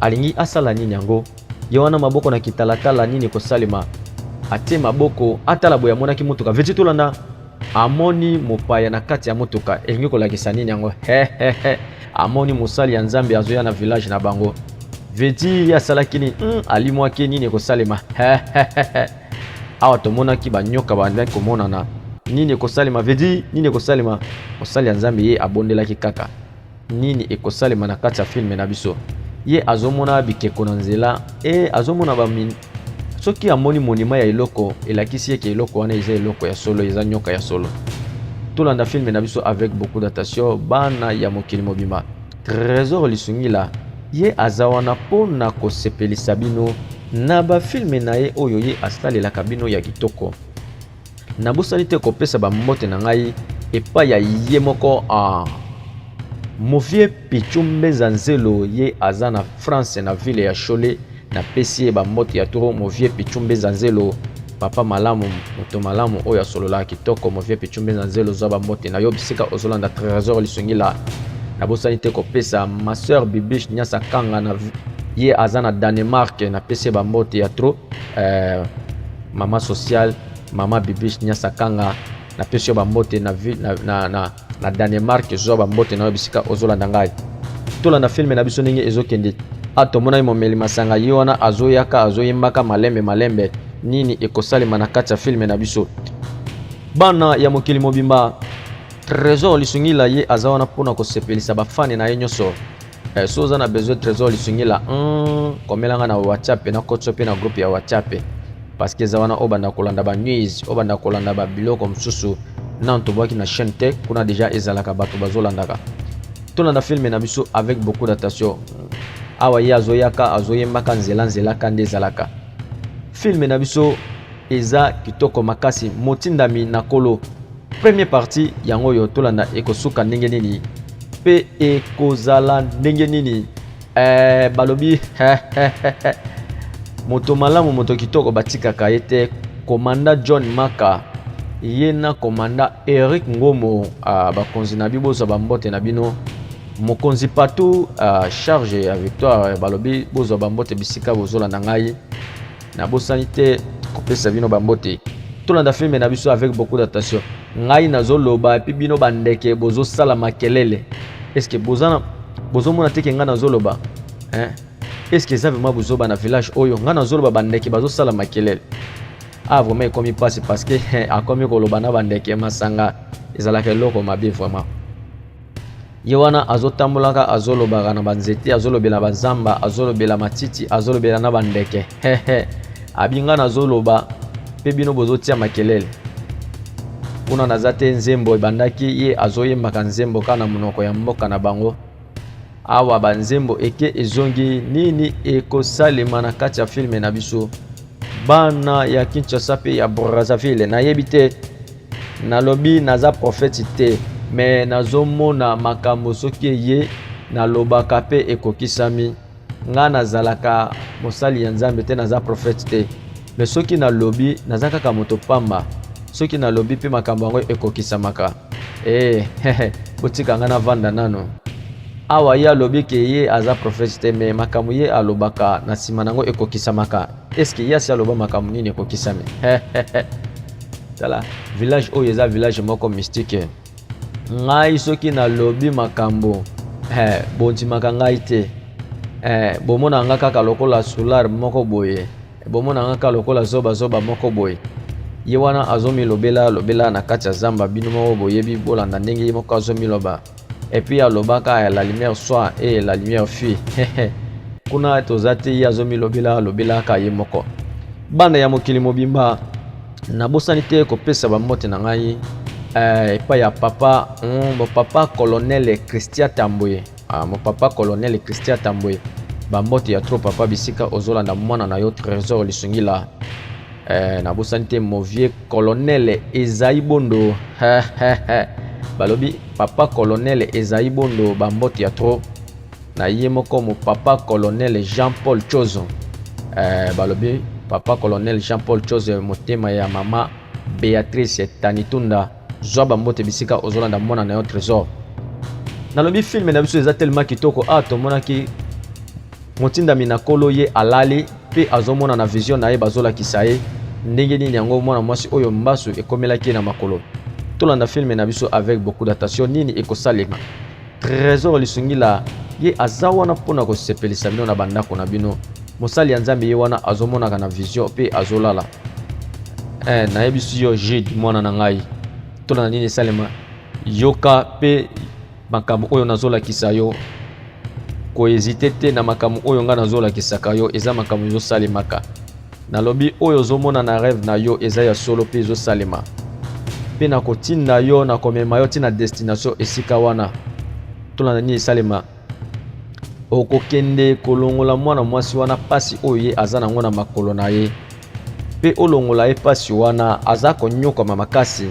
Alingi asala nini yango? Ye wana maboko na kitalatala, nini ekosalema? Atie maboko, atala boye, amonaki motuka. Veti tolanda, amoni mopaya na kati ya motuka. Elingi kolakisa nini yango? Hehehe, amoni mosali ya Nzambe azoya na village na bango. Veti ye asalaki nini? Alimwaki. Nini ekosalema? Hehehe, awa tomonaki banyoka bandaki komonana. Nini ekosalema? Vedi nini ekosalema? Mosali ya Nzambe ye abondelaki kaka. Nini ekosalema na kati ya film na biso? Ye azomona bikeko na nzela e azomona ba soki amoni monima ya eloko, elakisi eke eloko wana eza eloko ya solo, eza nyoka ya solo. Tolanda film na biso avec beaucoup d'attention, bana ya mokili mobimba. Trésor Lisungila, ye aza wana mpona kosepelisa bino na bafilm na ye oyo ye asalelaka bino ya kitoko. Nabosani te kopesa bambote na ngai epai ya ye moko Movie Pichu Mbeza Nzelo. Ye aza na France, na ville ya Cholet. Napesi ye bambote ya toro. Movie Pichu Mbeza Nzelo, papa malamu, moto malamu oyo asololaka kitoko. Movie Pichu Mbeza Nzelo, zwa bambote na yo bisika ozolanda Trésor Lisungila. Nabosani te kopesa ma sœur Bibiche Nyasa Kanga na ye aza na Danemark. Napesi ye bambote ya trop. Mama sociale, mama Bibiche Nyasa Kanga, napesi yo bambote na Danemark. Zwa bambote na yo bisika ozolanda ngai. Tolanda film na biso ndenge ezokende. A tomonaki momeli masanga, ye wana azoyaka, azoyembaka malembe malembe. Nini ekosalema na kati ya film na biso, bana ya mokili mobimba? Trésor Lisungila, ye aza wana mpona kosepelisa bafani na ye nyonso. So oza na besoin Trésor Lisungila, komelanga na WhatsApp, na kotso mpe na groupe ya WhatsApp, parce que eza wana obanda kolanda banews, obanda kolanda babiloko mosusu nano tobwaki na chaîne te. Kuna déjà ezalaka, bato bazolandaka. Tolanda film na biso avec beaucoup d'attention. Awa ye azoyaka, azoyembaka nzela nzelaka nde ezalaka. Film na biso eza kitoko makasi. Motindami na Kolo, première partie yango oyo. Tolanda ekosuka ndenge nini mpe ekozala ndenge nini. Balobi moto malamu, moto kitoko batikaka ye te. Komanda John Maka, ye na komanda Eric Ngomo, bakonzi na bozwa bambote na bino. Mokonzi Patu, charge ya Victoire, balobi bozwa bambote bisika bozolanda ngai. Nabosani te kopesa bino bambote. Tolanda film na biso avec beaucoup d'attention. Ngai nazoloba et puis bino bandeke bozosala makelele. Est-ce bozana bozomona te ke ngai nazoloba, hein? Est-ce eza vraiment bozoba na village oyo? Ngai nazoloba, bandeke bazosala makelele. Ah, vraiment ekomi mpasi, parce que akomi koloba na bandeke. Masanga ezalaka eloko mabe vraiment. Ye wana azotambolaka, azolobaka na banzete, azolobela bazamba, azolobela matiti, azolobela na bandeke. Hehe, abi nga nazoloba mpe bino bozotia makelele kuna. Naza te, nzembo ebandaki, ye azoyembaka nzembo kaka na monoko ya mboka na bango. Awa banzembo eke ezongi. Nini ekosalema na kati ya film na biso, bana ya Kinshasa mpe ya Brazzaville? Nayebi te, nalobi naza prophète te, mais nazomona makambo soki eye. Nalobaka mpe ekokisami. Nga nazalaka mosali ya Nzambe te, naza prophète te. Mais soki nalobi, naza kaka moto pamba. Soki nalobi mpe makambo yango ekokisamaka. Eh, botika nga navanda nano. Awa ye alobi ke ye aza prophète te, mais makambo ye alobaka na nsima nango ekokisamaka. Est-ce que ye asi aloba makambo nini ekokisami? Tala, village oyo eza village moko mystique. Ngai soki nalobi makambo eh, bondimaka ngai te eh, bomona nga kaka lokola solar moko boye, bomona nga kaka lokola zoba zoba moko boye. Ye wana azomilobela lobela na kati ya zamba, bino moko boyebi, bolanda ndenge ye moko azomiloba. Et puis alobaka la lumière soit et la lumière fut. Kuna toza te, ye azomilobela lobelaka ye moko. Bana ya mokili mobimba, nabosani te kopesa bambote na ngai epai ya papa, mo papa colonel Christian Tambwe. Ah, mo papa colonel Christian Tambwe, bambote ya trop papa, bisika ozolanda mwana na yo Trésor Lisungila. Nabosani te mon vieux colonel Esaïe Bondo. Balobi papa colonel Esaïe Bondo, bambote ya trop na ye moko mo papa colonel Jean-Paul Chozo. Balobi papa colonel Jean-Paul Chozo, motema ya mama Béatrice Tanitunda, zwa bambote bisika ozolanda mwana na yo Trésor. Nalobi film na biso eza tellement kitoko. Ah, tomonaki motindami na kolo ye alali mpe azomona na vision na ye, bazolakisa ye ndenge nini yango mwana mwasi oyo mbasu ekomelaki ye na makolo. Tolanda film na biso avec beaucoup d'attention, nini ekosalema. Trésor Lisungila ye aza wana mpona kosepelisa bino na bandako na bino. Mosali ya Nzambe ye wana azomonaka na vision mpe azolala. Nayebisi yo Jude, mwana na ngai, tolanda nini esalema. Yoka mpe makambo oyo nazolakisa yo, kohésiter te na makambo oyo ngai nazolakisaka yo, eza makambo ezosalemaka. Nalobi oyo ozomona na rêve na yo eza ya solo mpe ezosalema, mpe nakotinda yo, nakomema yo ntina destination esika wana. Tolanda nini esalema. Okokende kolongola mwana mwasi wana pasi oyo ye aza nango na makolo na ye, mpe olongola ye pasi wana, aza konyokama makasi.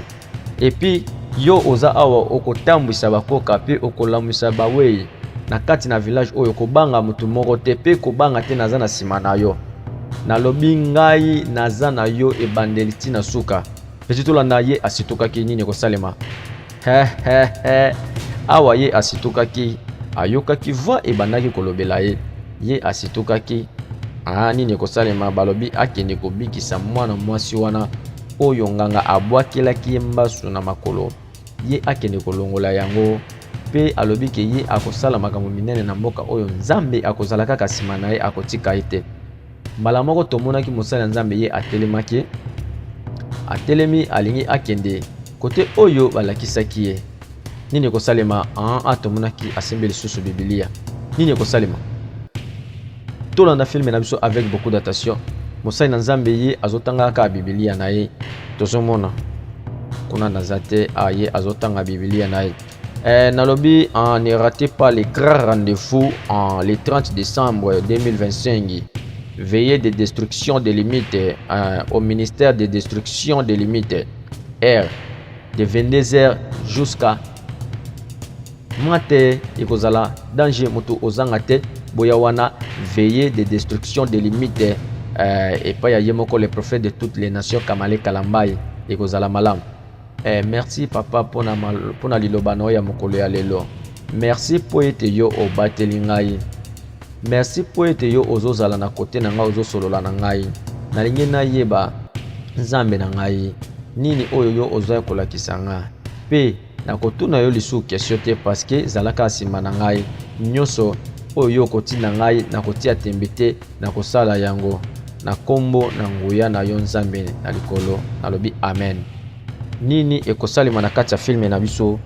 Et puis yo oza awa okotambwisa bakoka mpe okolamwisa bawei na kati na village oyo. Kobanga motu moko te mpe kobanga te, naza na nsima na yo. Nalobi ngai naza na yo ebandeli ntina suka. Pesi tolanda ye asitukaki, nini ekosalema. Hehehe, awa ye asitukaki, ayokaki voix ebandaki kolobela ye, ye asitukaki. Ah, nini ekosalema? Balobi akende kobikisa mwana mwasi wana oyo nganga abwakelaki ye mbasu na makolo, ye akende kolongola yango. Mpe alobi ke ye akosala makambo minene na mboka oyo, Nzambe akozala kaka nsima na ye, akotika ye te. Mbala moko tomonaki mosali ya Nzambe ye atelemaki, atelemi, alingi akende kote oyo balakisaki ye. Nini ekosalema? Ah, tomonaki asembi lisusu Bibilia. Nini ekosalema? Tolanda film na biso avec beaucoup d'attention. Mosali na Nzambe ye azotanga kaka Bibilia na ye, tozomona kuna naza te. Ah, ye azotanga Bibilia na ye. Nalobi ne ratez pas les grands rendez-vous en le 30 décembre 2025, veillée de destruction des limites au ministère de destruction des limites, heure de 22h jusqu'à mate. Ekozala danger, moto ozanga te, boya wana, veillée de destruction des limites epai ya ye moko le prophète de toutes les nations Kamale Kalambai. Ekozala malamu. Merci papa mpona, mpona liloba na yo ya mokolo ya lelo. Merci mpo ete yo obateli ngai. Merci mpo ete yo ozozala na kote na ngai, ozosolola na ngai. Nalingi nayeba, Nzambe na ngai, nini oyo yo oza kolakisa nga, mpe nakotuna yo lisusu question te, parce que zalaka nsima na ngai. Nyonso oyo yo okotinda ngai, nakotia tembe te, nakosala yango na nkombo na nguya na yo, Nzambe na likolo. Nalobi amen. Nini ekosalema na kati ya film na biso,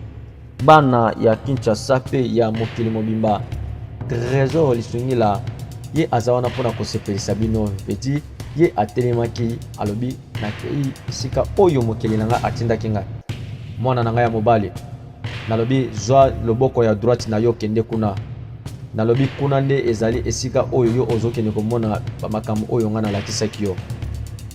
bana ya Kinshasa mpe ya mokili mobimba? Trésor Lisungila ye aza wana mpona kosepelisa bino. Peti ye atelemaki, alobi nakei esika oyo mokili na ngai atindaki ngai. Mwana na ngai ya mobali, nalobi zwa loboko ya droite na yo, kende kuna. Nalobi kuna nde ezali esika oyo yo ozokende komona bamakambo oyo ngai nalakisaki yo.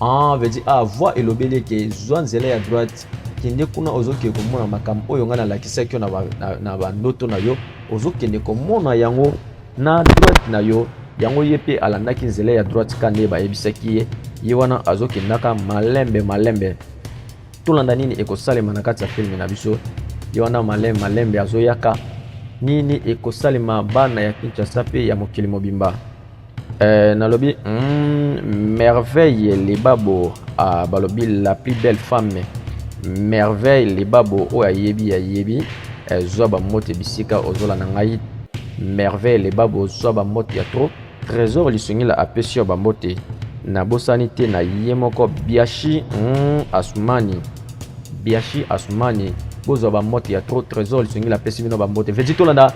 Ah, veut dire, ah, voix elobeli eke zwa nzela ya droite. Kende kuna, ozokende komona makambo oyo ngai nalakisaki yo na bandoto na yo, ozokende komona yango na droite na yo. Yango ye mpe alandaki nzela ya droite ka nde bayebisaki ye. Ye wana azokendaka malembe malembe. Tolanda nini ekosalema na kati ya filme na biso. Ye wana malembe malembe azoyaka. Nini ekosalema, bana ya Kinshasa mpe ya mokili mobimba? Nalobi Merveille Lebabo, balobi la plus belle femme Merveille Lebabo, oyo ayebi ayebi. Zwa bambote bisika ozolanda ngai. Merveille Lebabo, zwa bambote ya trop. Trésor Lisungila apesi yo bambote. Nabosani te na ye moko Biashi Asumani, Biashi Asumani, bozwa bambote ya trop. Trésor Lisungila apesi bino bambote. Veti tolanda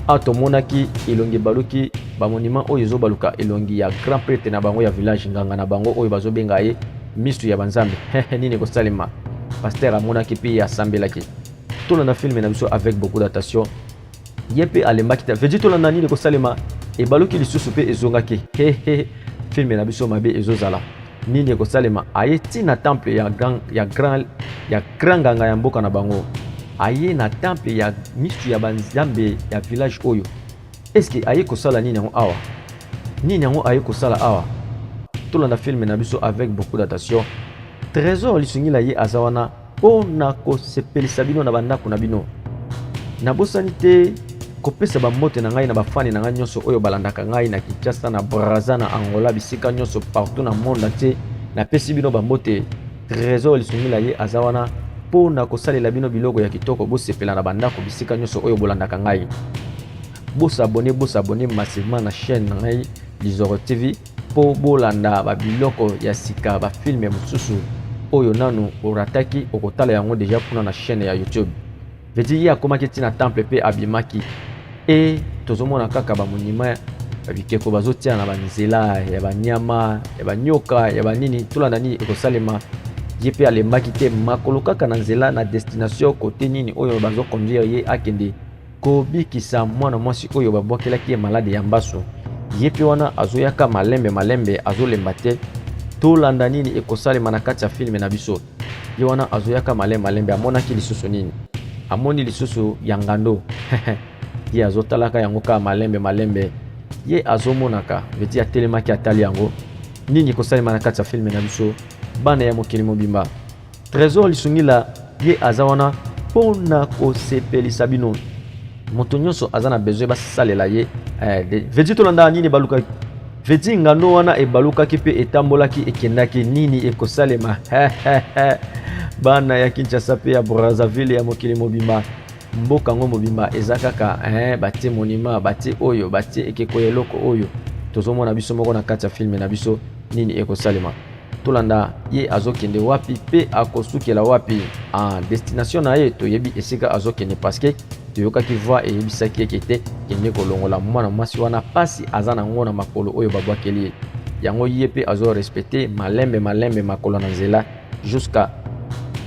awa, tomonaki elongi ebaluki, bamonima oyo ezobaluka, elongi ya grand prêtre na bango ya village, nganga na bango oyo bazobenga ye misu ya banzambe. Nini ekosalema? Pasteur amonaki mpe ye asambelaki. Tolanda filme na biso avec beaucoup d'attention. Ye mpe alembaki te. Vedi tolanda nini ekosalema. Ebaluki lisusu mpe ezongaki. Hehe, filme na biso mabe ezozala. Nini ekosalema? Aye ntina temple ya grand nganga ya mboka na bango. Aye na temple ya misu ya banzambe ya village oyo. Eske aye kosala nini yango awa? Nini yango aye kosala awa? Tolanda filme na biso avec beaucoup d'attention. Trésor Lisungila ye aza wana mpo na kosepelisa bino na bandako na bino. Nabosani te kopesa bambote na ngai na bafani na ngai nyonso oyo balandaka ngai na Kinshasa, na Braza, na Angola, bisika nyonso, partout na monde entier. Napesi bino bambote. Trésor Lisungila ye aza wana mpo na kosalela bino biloko ya kitoko, bosepela na bandako bisika nyonso oyo bolandaka ngai. Bos'abonner, bos'abonner massivement na chaîne na ngai Lizoro TV mpo bolanda babiloko ya sika, bafilme mosusu oyo nanu orataki, okotala yango deja kuna na chaîne ya YouTube. Veti ye akomaki ntina temple mpe abimaki e tozomona kaka bamonima ya bikeko bazotia na banzela ya banyama, ya banyoka, ya banini. Tolanda nini ekosalema. Ye mpe alembaki te, makolo kaka na nzela na destination kote nini oyo bazoconduire ye akende kobikisa mwana mwasi oyo babwakelaki ye malade ya mbaso. Ye mpe wana azoyaka malembe malembe, azolemba te. Tolanda nini ekosalema na kati ya filme na biso. Ye wana azoyaka malembe malembe, amonaki lisusu nini? Amoni lisusu ya ngando. Ye azotalaka yango kaka malembe malembe, ye azomonaka. Veti atelemaki, atali yango. Nini ekosalema na kati ya filme na biso, bana ya mokili mobimba? Trésor Lisungila ye aza wana mpo na kosepelisa bino. Moto nyonso aza na besoin basalela ye. Veti tolanda nini balukaki. Veti ngando wana ebalukaki mpe etambolaki, ekendaki. Nini ekosalema, bana ya Kinshasa mpe ya Brazzaville, ya mokili mobimba? Mboka yango mobimba eza kaka batie monima, batie oyo, batie ekeko ya eloko oyo tozomona biso moko na kati ya filme na biso. Nini ekosalema? Tolanda ye azokende wapi mpe akosukela wapi en destination na ye. Toyebi esika azokende parce que toyokaki voix eyebisaki eke te kende kolongola mwana mwasi wana pasi aza nango na makolo oyo babwakeli ye. Yango ye mpe azorespecter malembe malembe, makolo na nzela jusqu'à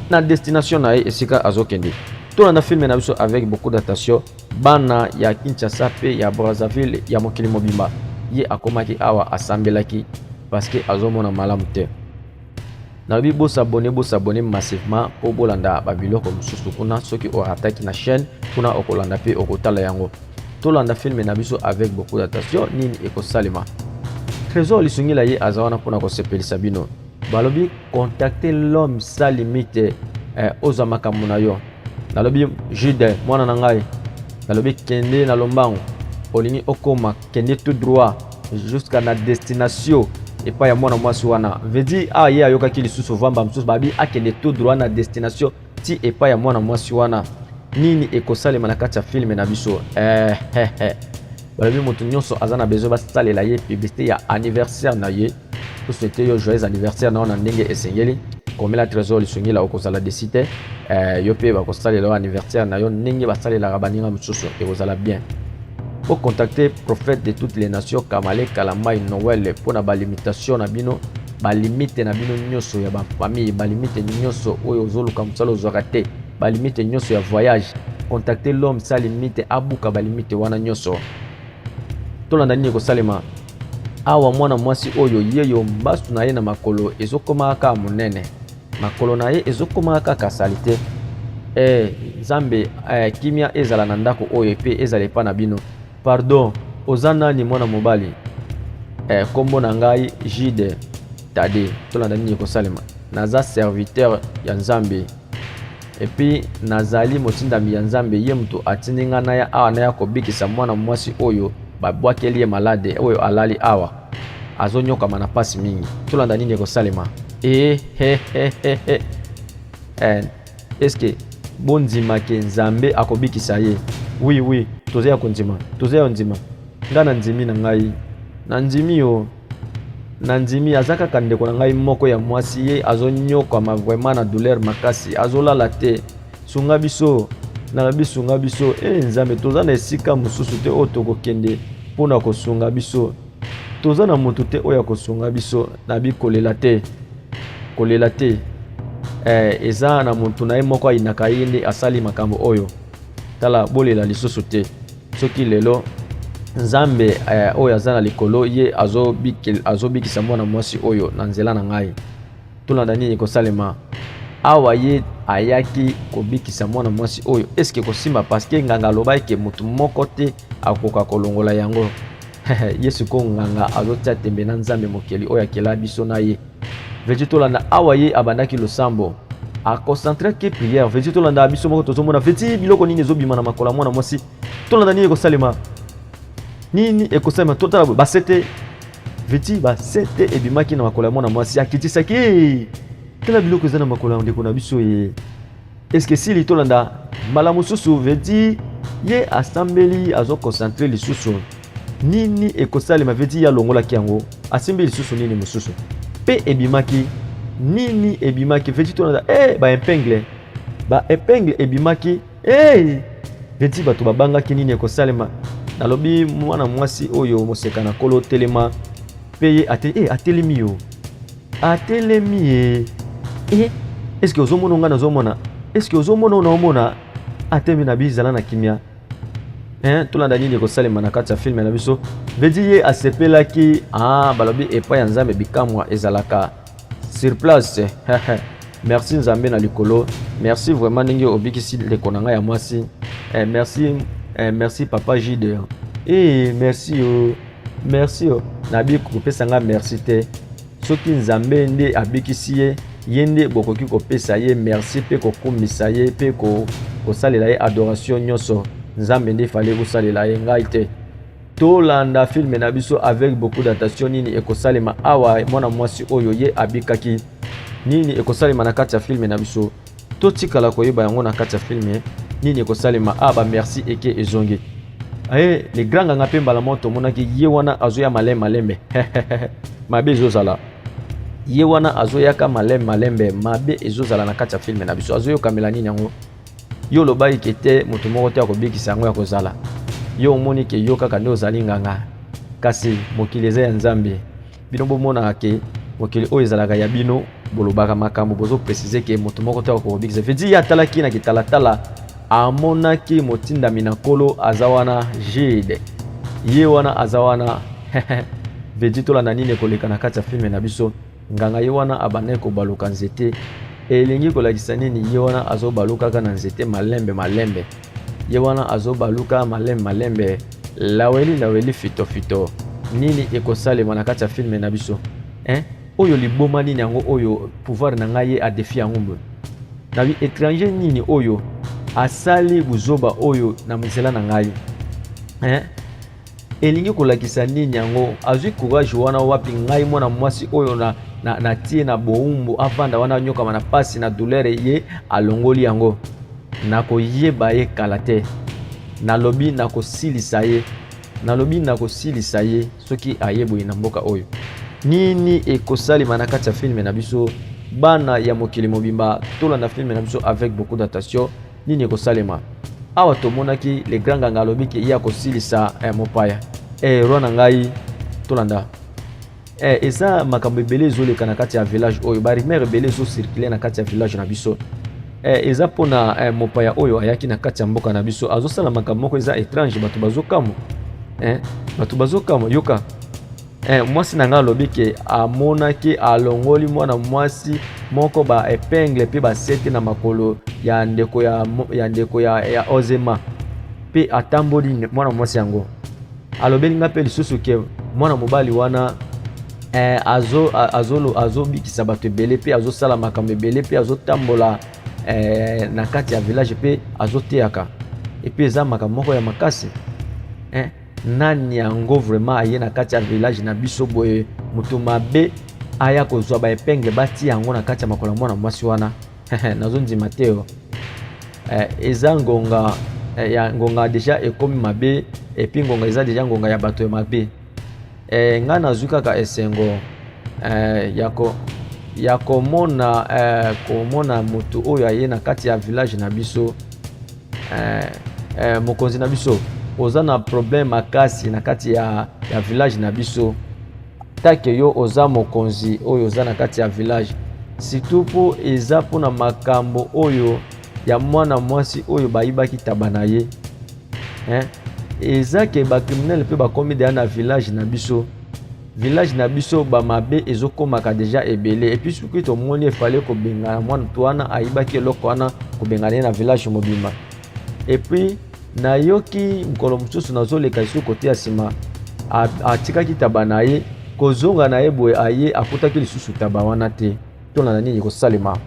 na destination na ye esika azokende. Tolanda filme na biso avec beaucoup d'attention, bana ya Kinshasa mpe ya Brazzaville, ya mokili mobimba. Ye akomaki awa, asambelaki parce que azomona malamu te. Nalobi bos'abonner, bos'abonner massivement mpo bolanda babiloko mosusu kuna. Soki orataki na chaîne kuna, okolanda mpe okotala yango. Tolanda filme na biso avec beaucoup d'attention. Nini ekosalema? Trésor Lisungila ye aza wana mpona kosepelisa bino. Balobi contacter l'homme sans limite, ozwa makambo na yo. Nalobi Jude, mwana na ngai, nalobi kende na lombango. Olingi okoma, kende tout droit jusqu'à na destination epai ya mwana mwasi wana. Vedi a ye ayokaki lisusu vamba mosusu, babi akende tout droit na destination ti epai ya mwana mwasi wana. Nini ekosalema na kati ya filme na biso? Balobi moto nyonso aza na besoin basalela ye publicité ya anniversaire na ye. Tosouhaiter yo joyeux anniversaire na yo na ndenge esengeli. Komela Trésor Lisungila, okozala déçu te. Yo mpe bakosalela yo anniversaire na yo ndenge basalelaka baninga mosusu, ekozala bien. Bocontacter prophète de toutes les nations Kamale Kalamai Noël mpona balimitation na bino, balimite na bino nyonso ya bafamille, balimite nyonso oyo ozoluka mosala ozwaka te, balimite nyonso ya voyage. Contacter l'homme sans limite, abuka balimite wana nyonso. Tolanda nini ekosalema awa. Mwana mwasi oyo yeyo, mbasu na ye na makolo ezokoma kaka monene. Makolo na ye ezokoma kaka salite. Eh, Nzambe, eh, kimia ezala na ndako oyo pe ezala epa na bino. Pardon, oza nani mwana mobali? Eh, kombo na ngai Jude Tade. Tolanda nini ekosalema. Naza serviteur ya Nzambe. Epuis nazali motindami ya Nzambe, ye moto atindi ngai naya awa naya kobikisa mwana mwasi oyo babwakeli ye malade oyo alali awa azonyokama na pasi mingi. Tolanda nini ekosalema. Eh, he, he, he, he. Eh, eske bondima ke Nzambe akobikisa ye? Oui, oui, toza ya kondima, toza ya kondima. Ngai nandimi na ngai, nandimi yo. Nandimi aza kaka ndeko na ngai moko ya mwasi, ye azonyokwama vraiment na douleur makasi, azolala te. Sunga biso, nalobi sunga biso. E Nzambe, toza na esika mosusu te oyo tokokende mpo na kosunga biso. Toza na moto te oyo akosunga biso. Nabi kolela te, kolela te. Eh, eza na moto na ye moko ayinaka ye nde asali makambo oyo. Tala, bolela lisusu te. Soki lelo Nzambe eh, oyo aza na likolo ye azobikisa mwana mwasi oyo na nzela na ngai. Tolanda nini ekosalema awa. Ye ayaki kobikisa mwana mwasi oyo, eske kosimba? Paske nganga alobaki ke moto moko te akoka kolongola yango. Ye sikoyo nganga azotia tembe na Nzambe mokeli oyo akela biso na ye. Veut dire tolanda awa, ye abandaki losambo, aconcentraki prière. Veut dire tolanda biso moko tozomona veut dire biloko nini ezobima na makolo ya mwana mwasi. Tolanda nini ekosalema, nini ekosalema. Totala basete, veut dire basete ebimaki na makolo ya mwana mwasi, akitisaki. Tala biloko eza na makolo ya ndeko na biso ye. Eske sili? Tolanda mbala mosusu. Veut dire ye asambeli, azoconcentre lisusu, nini ekosalema? Veut dire ye alongolaki yango, asimbi lisusu nini mosusu mpe ebimaki. Nini ebimaki? Veut dire tolanda, eh, ba épingle, ba épingle ebimaki. Hey! Veut dire bato babangaki nini ekosalema. Nalobi mwana mwasi oyo moseka na kolo, telema. Mpe ye ate, eh, atelemi yo, atelemi ye. Eh, eske ozomona ngai nazomona? Eske ozomona oyo naomona? Atemi na bizala na kimia. Hein, tolanda nini ekosalema na kati ya filme na biso. Vedi ye asepelaki. Ah, balobi epai ya Nzambe bikamwa ezalaka sur place. Merci Nzambe na likolo, merci vraiment ndenge obikisi ndeko na ngai ya mwasi. Eh, merci, eh, merci papa Jude. Eh, merci yo, merci yo. Nabi kopesa ngai merci te. Soki Nzambe nde abikisi ye, ye nde bokoki kopesa ye merci mpe kokumisa ye mpe kosalela ye adoration nyonso. Nzambe nde fale kosalela ye, ngai te. Tolanda filme na biso avec beaucoup d'attention. Nini ekosalema awa? Mwana mwasi oyo ye abikaki, nini ekosalema na kati ya filme na biso? Totikala koyeba yango na kati ya filme nini ekosalema. Ah, ba merci eke ezongi. Aye le grand nganga mpe mbala moko tomonaki ye wana azoya malembe malembe, mabe ezozala. Ye wana azoyaka malembe malembe, mabe ezozala na kati ya filme na biso. Azoyokamela nini yango? Yo olobaki ke te, moto moko te akobikisa yango ya kozala. Yo omoni ke yo kaka nde ozali nganga, kasi mokili eza ya Nzambe. Bino bomonaka ke mokili oyo ezalaka ya bino, bolobaka makambo, bozopresize ke moto moko te akobikisa. Vedi ye atalaki na kitalatala, amonaki motindami na Nkolo aza wana, Jude ye wana aza wana. Vedi tolanda nini ekoleka na kati ya filme na biso. Nganga ye wana abandaki kobaluka nzete. Elingi kolakisa nini? Ye wana azobalukaka na nzete malembe malembe, ye wana azobaluka malembe malembe, laweli laweli, fito fito. Nini ekosalema na kati ya filme na biso, eh? Oyo liboma nini yango oyo? Pouvoir na ngai ye adefi yango boye. Nabi étranger nini oyo asali buzoba oyo na nzela na ngai, eh? Elingi kolakisa nini yango? Azwi courage wana wapi? Ngai mwana mwasi oyo na na natie na bowumbu, avanda wana anyokama na pasi na douleur, ye alongoli yango. Nakoyeba ye kala te. Nalobi nakosilisa ye, nalobi nakosilisa ye soki aye boye na mboka oyo. Nini ekosalema na kati ya filme na biso? Bana ya mokili mobimba, tolanda filme na biso avec beaucoup d'attention. Nini ekosalema awa? Tomonaki le grand nganga alobi ke ye akosilisa, eh, mopaya. Eh, roi na ngai, tolanda. Eh, eza makambo ebele ezoleka na kati ya village oyo, barumeur ebele ezocircule na kati ya village na biso. Eh, eza mpona, eh, mopaya oyo ayaki na kati ya mboka na biso, azosala makambo moko eza étrange. Bato bazokamwa, eh, bato bazokamwa. Yoka. Eh, mwasi na ngai alobi ke amonaki alongoli mwana mwasi moko ba epingle mpe basete na makolo ya ndeko ya, ya ndeko ya, ya Ozema mpe atamboli mwana mwasi yango. Alobeli ngai mpe lisusu ke mwana mobali wana eh, azobikisa azo, azo bato ebele mpe azosala makambo ebele mpe azotambola eh, na kati ya village mpe azoteyaka epuis eza makambo moko ya makasi eh, nani yango vraiment aye na kati ya village na biso boye moto mabe aya kozwa ba epingle batia yango na kati ya makolo ya mwana mwasi wana nazondima te yo eh, eza ngonga eh, ya ngonga deja ekomi mabe epuis ngonga eza deja ngonga ya bato ya mabe eh, ngai nazwi kaka esengo eh, ya ko ya komona eh, komona moto oyo aye na kati ya village na biso eh, eh, mokonzi na biso oza na problème makasi na kati ya, ya village na biso take yo oza mokonzi oyo oza na kati ya village surtout mpo eza mpona makambo oyo ya mwana mwasi oyo bayibaki taba na ye eh? Eza ke bacriminele mpe bakomi deja na village na biso. Village na biso bamabe ezokomaka deja ebele epuis soki tomoni efale kobengana mwana to wana ayibaki eloko wana, kobengana ye na village mobimba. Epuis nayoki mokolo mosusu nazoleka lisusu kote ya nsima, atikaki taba na ye, kozonga na ye boye aye akutaki lisusu taba wana te. Tolanda nini ekosalema.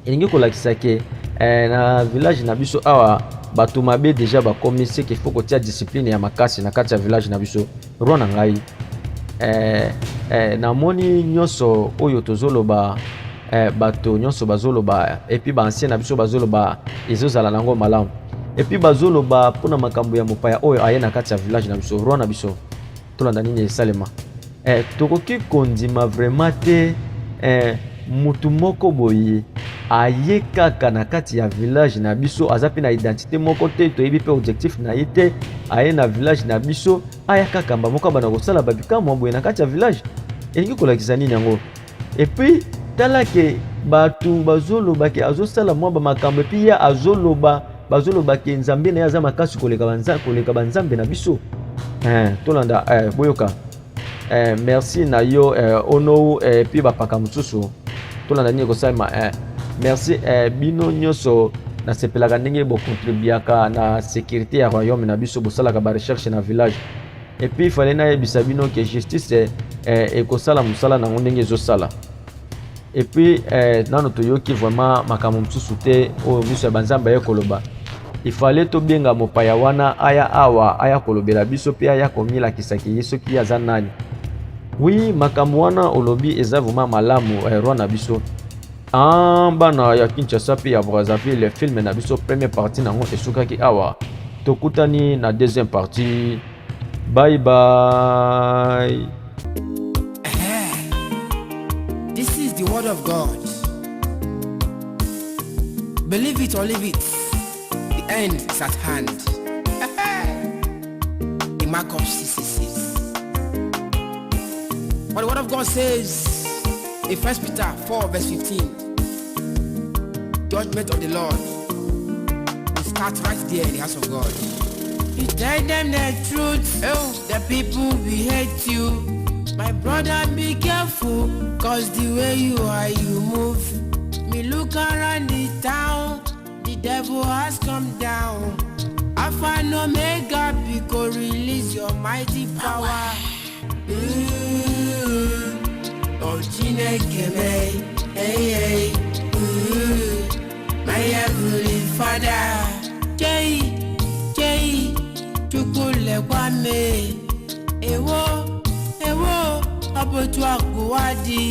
Elingi kolakisa ke eh, na village na biso awa bato mabe deja bakomi, seke faut kotia discipline ya makasi na kati ya village na biso. Roi na ngai eh, eh, namoni nyonso oyo tozoloba eh, bato nyonso bazoloba epuis baancien na biso bazoloba ezozala nango malamu epuis bazoloba mpona makambo ya mopaya oyo aye na kati ya village na biso. Roi na biso, tolanda nini esalema. Eh, tokoki kondima vraiment te eh, mutu moko boye aye kaka na kati ya village na biso, aza mpe na identité moko te, toyebi mpe objectif na ye te. Aye na village na biso, aya kaka mba moko abanda kosala babikamwa boye na kati ya village, elingi kolakisa nini yango? Epuis tala ke bato bazoloba ke azosala mwa bamakambo, epuis ye azoloba, bazoloba ke nzambe na ye aza makasi koleka banza, koleka banzambe na biso. Eh, tolanda eh, boyoka eh, merci na yo eh, onou eh, puis bapaka mosusu. Tolanda nini ekosalema. Eh, merci eh, bino nyonso nasepelaka ndenge bokontribuaka na sécurité ya royaume na biso, bosalaka barecherche na village. Epuis fale nayebisa bino ke justice eh, ekosala mosala nango ndenge ezosala. Epuis eh, nano toyoki vraiment makambo mosusu te oyo miso ya banzambe aye koloba. Ifale tobenga mopaya wana aya awa, aya kolobela biso mpe aya komilakisaki ye soki ye aza nani. Wi, makambo wana olobi eza vraiment malamu eh, roi na biso. Ah, bana ya Kinshasa mpe ya Brazzaville, film na biso première partie nango esukaki awa. Tokutani na deuxième partie. Bye bye. This is the word of God. Believe it or leave it, the end is at hand. The mark of 666. But the word of God says in 1 Peter 4 verse 15, judgment of the Lord will start right there in the house of God. You tell them the truth, oh, the people will hate you. My brother, be careful, cause the way you are, you move. Me look around the town, the devil has come down. Alpha and Omega, because release your mighty power. Ooh, oh Chineke me, hey, hey, ooh, my heavenly Father. Jai, Jai, Chukwu lekwa me. Ewo, ewo, ọ bụ otu a ka ụwa dị.